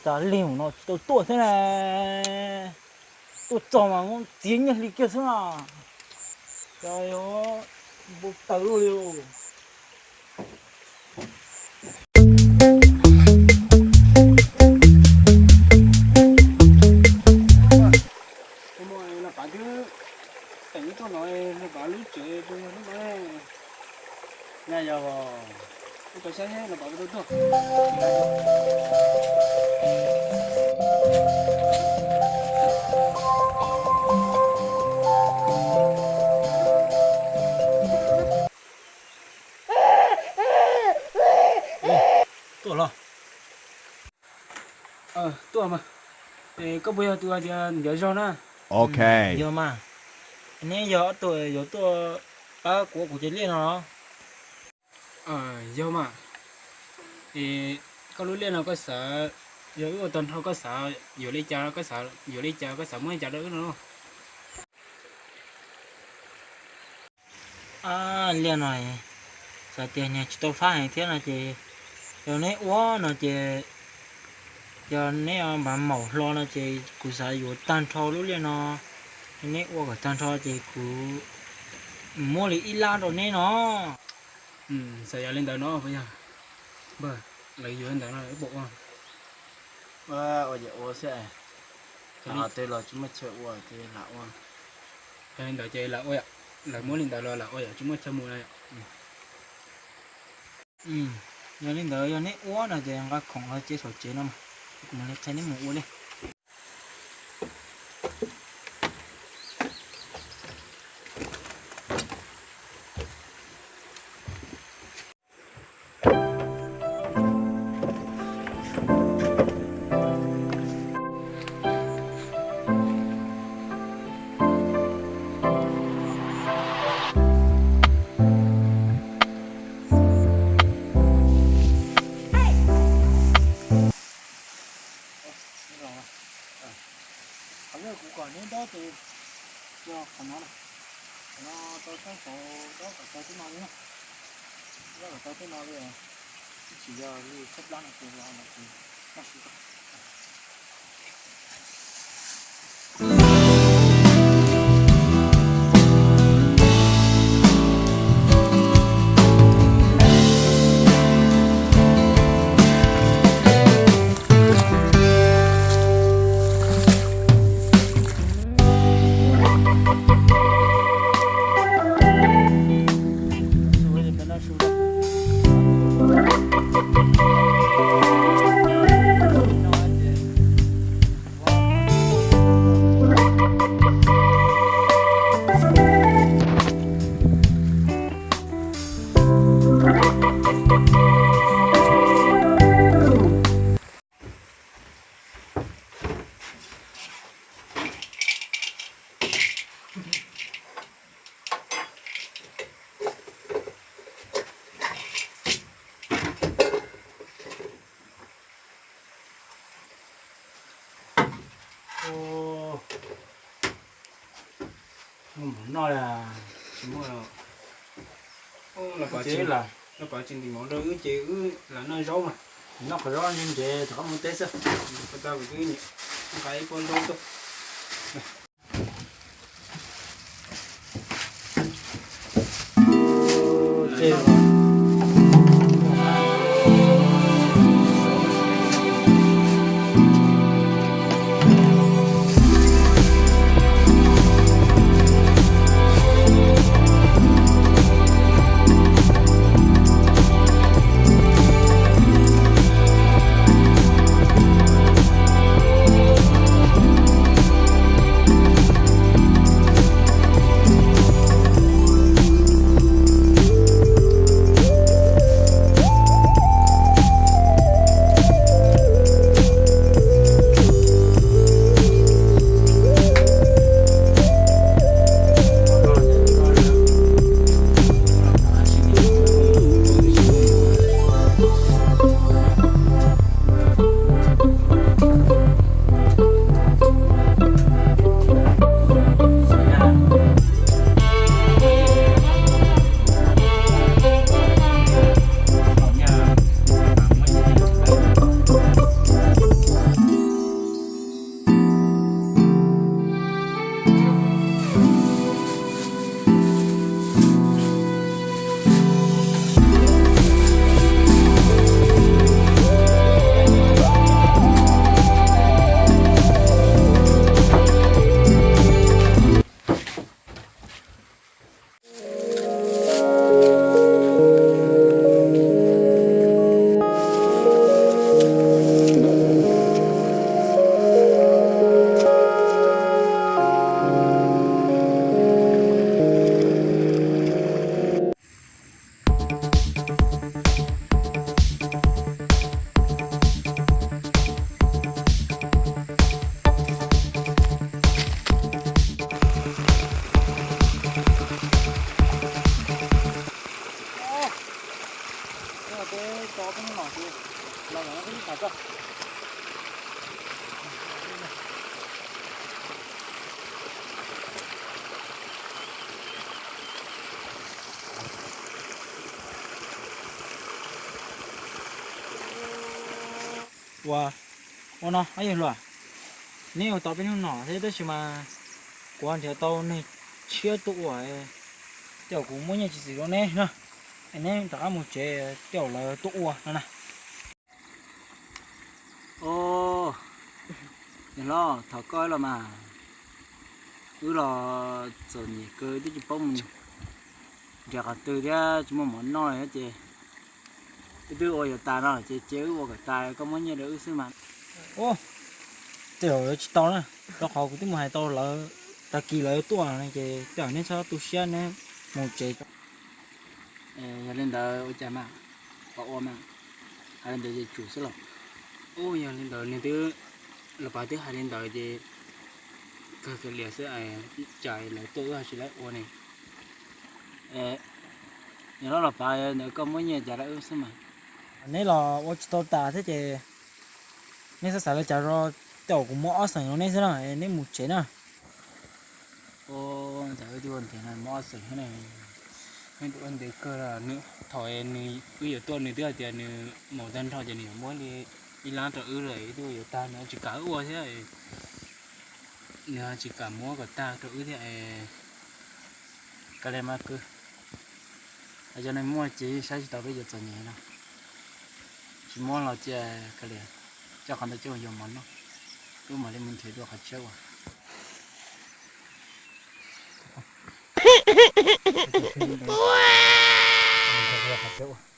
Cas lig no tsis tau tuaj thiab na. Tuaj txog mas muab txiav nyiaj hli kiag xwb na. Cas yuav npau taws luaj li. Los pav twb teem tuaj no, los pav lub tsev rau yog lub no. Nyaj yog, ub, tau saib los pav puas tau tuaj. Tuaj los? Tuaj mas. Koj puas yog tus hais tias ntiav zog na? Ok. Yog mas. Neb yog ob tug yuav tuaj pab kuv ua kuv cov liaj no los? Yog mas. Es koj lub liaj no koj xav yog wb ua tag nrho, koj xav yuav li cas, koj xav yuav li cas, koj xav muab li cas rau wb no? Liaj no xav tias nyias tsis tau fab heev thiab no ces yog neb ua no ces, yog neb mam maum hlo no ces kuv xav yuav tag nrho lub liaj no. Yog neb ua kom tag nrho ces kuv muab li ib lab rau neb no. Xav yog li ntawd no puas yog? Lawv yuav li ntawd no wb puas ua? Ua ces ua xwb. Twg los tsis muaj chaw ua ces lam ua. Yog li ntawd ces lam ua yom, lawv muab li ntawd los lam ua yom, tsis muaj chaw mus no yom. Yog li ntawd yog neb ua no ces nqa khoom los cia saum tsev no mas, kuv mam li qhia neb mus ua li. Qhov no kuv kom neb dob ces yog qhov no, qhov no tau sab saud dob kom tau tej no li na. Dob kom tau tej no li, ib tsis yog li tshab plab no ces los no ces noj su. Noj tsis muaj. Los pov tsis ntim mov rau wb ces wb lam noj zaub mas. Noj qhov zaub ntse ntsev rov qab mus teb xwb. Nqa ib pob zaub tuaj. Ua, ua no ob yawg hluas, neb ua tau peb hnub no thiab tab sis mas kuv nrhiav tau neeg tshiab tuaj ua, tej zaum kuv muab nyiaj tsis txwm rau neb na, es neb rov qab mus tsev tej zaum lawv tuaj ua no na. Os, yawg hlob, thov koj los mas, wb los txom nyem kawg twb tsis paub mus nrhiav qhov twg thiab tsis muaj mov noj thiab ces wb twb ua yuav tas no ces cia wb ua kom tas koj muab nyiaj rau wb xwb mas. Tej zaum yuav tsis tau na, rau qhov kuv twb mus hais tau lawv, tag kis lawv tuaj no ces tej zaum neb txhob tu siab, neb mus tsev. Yog li ntawd ua cas mas, pab ua mas, hais li ntawd ces tsum xwb los? Ub, yog li ntawd nws twb, los pab twb hais li ntawd ces kawg kiag lias xwb, cas lawv tuaj wb ho tsis lawv ua ne. Yog los pab ntawd koj muab nyiaj cas rau wb xwb mas. Neb los ua tsis tau tas thiab ces neb xav xav li cas rau, tej zaum kuv muab ob xees rau neb xwb na, neb mus tsev na. Ntawd wb twb ua ntev no muab ob xees thiab ne, neb ua ntev kawg los, thaum wb yuav tuaj nws twb hais tias nws mus tag nrho ces nws yuav muab li ib lab rau wb lawm, wb twb ua yuav tag, nws tsis kam wb ua thiab, nws tsis kam muab kom tag rau wb thiab. Kav liam mas kwv, cov neeg muaj ces saib tsis taus peb cov txom nyem no, tsis muab los cia kav liam, coj qhov ntawd coj mus yuav mov noj, wb mam li mus nrhiav dua qhov tshiab ua. Qhov tshiab ua.